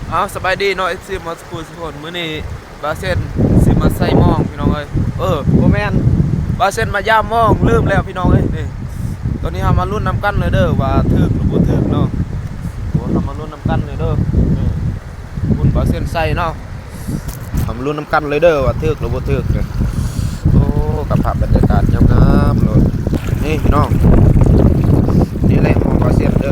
ເອົາ ສະບາຍດີເນາະ ເອັຟຊີ ໝົດສູ່ຜູ້ສູ່ຄົນ. ມື້ນີ້ບ່າວເຊັນຊິມາໃສ່ມອງພີ່ນ້ອງເອີຍ. ເອີ ບໍ່ແມ່ນ ບ່າວເຊັນມາຢາມມອງ ລືມແລ້ວພີ່ນ້ອງເອີຍ. ນີ້ ຕອນນີ້ເຮົາມາລຸ້ນນຳກັນເລີຍເດີ ວ່າຖືກຫຼືບໍ່ຖືກເນາະ. ໂອ້ ເຮົາມາລຸ້ນນຳກັນເລີຍເດີ. ນີ້ ບຸນບ່າວເຊັນໃສ່ເນາະ. ເຮົາມາລຸ້ນນຳກັນເລີຍເດີ ວ່າຖືກຫຼືບໍ່ຖືກເດີ. ໂອ້ ກັບພາບບັນຍາກາດງາມໆໂລດ. ນີ້ພີ່ນ້ອງ ນີ້ແຫຼະຂອງບ່າວເຊັນເດີ.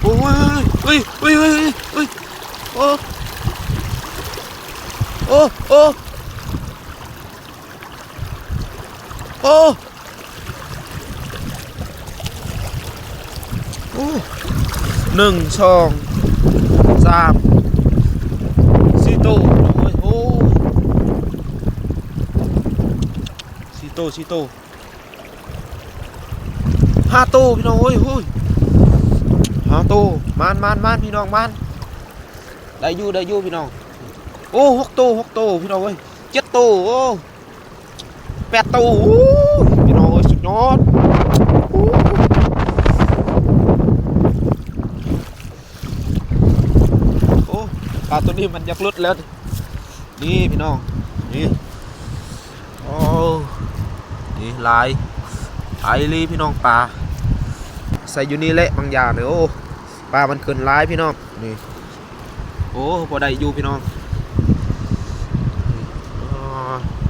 ໂອ້ຍ ໂອ້ຍ ໂອ້ຍ ໂອ້ຍ ໂອ້ຍ ໂອ້ຍ ໂອ້ ໂອ້ ໂອ້ ໂອ້ ໂອ້ ໜຶ່ງ ສອງ ສາມ ສີ່ໂຕ. ໂອ້ຍ ໂອ້ ສີ່ໂຕ ສີ່ໂຕ. ຫ້າໂຕພີ່ນ້ອງເອີຍ. ໂອ້ຍ ຫ້າໂຕ. ມານ ມານ ມານ ພີ່ນ້ອງ ມານ. ໄດ້ຢູ່ ໄດ້ຢູ່ພີ່ນ້ອງ. ໂອ້ ຫົກໂຕ ຫົກໂຕພີ່ນ້ອງເອີຍ. ເຈັດໂຕ. ໂອ້ ແປດໂຕ. ໂອ້ ພີ່ນ້ອງເອີຍ ສຸດຍອດ. ໂອ້ ໂອ້ ປາໂຕນີ້ມັນຢາກຫຼຸດແລ້ວ. ນີ້ພີ່ນ້ອງ ນີ້ ໂອ້ ນີ້ຫຼາຍ ຫຼາຍອີ່ຫຼີພີ່ນ້ອງ. ປາໃສ່ຢູ່ນີ້ແຫຼະບາງຢ່າງນີ້. ໂອ້ ປາມັນຂຶ້ນຫຼາຍພີ່ນ້ອງ. ນີ້ ໂອ້ ພໍໄດ້ຢູ່ພີ່ນ້ອງ. ອໍ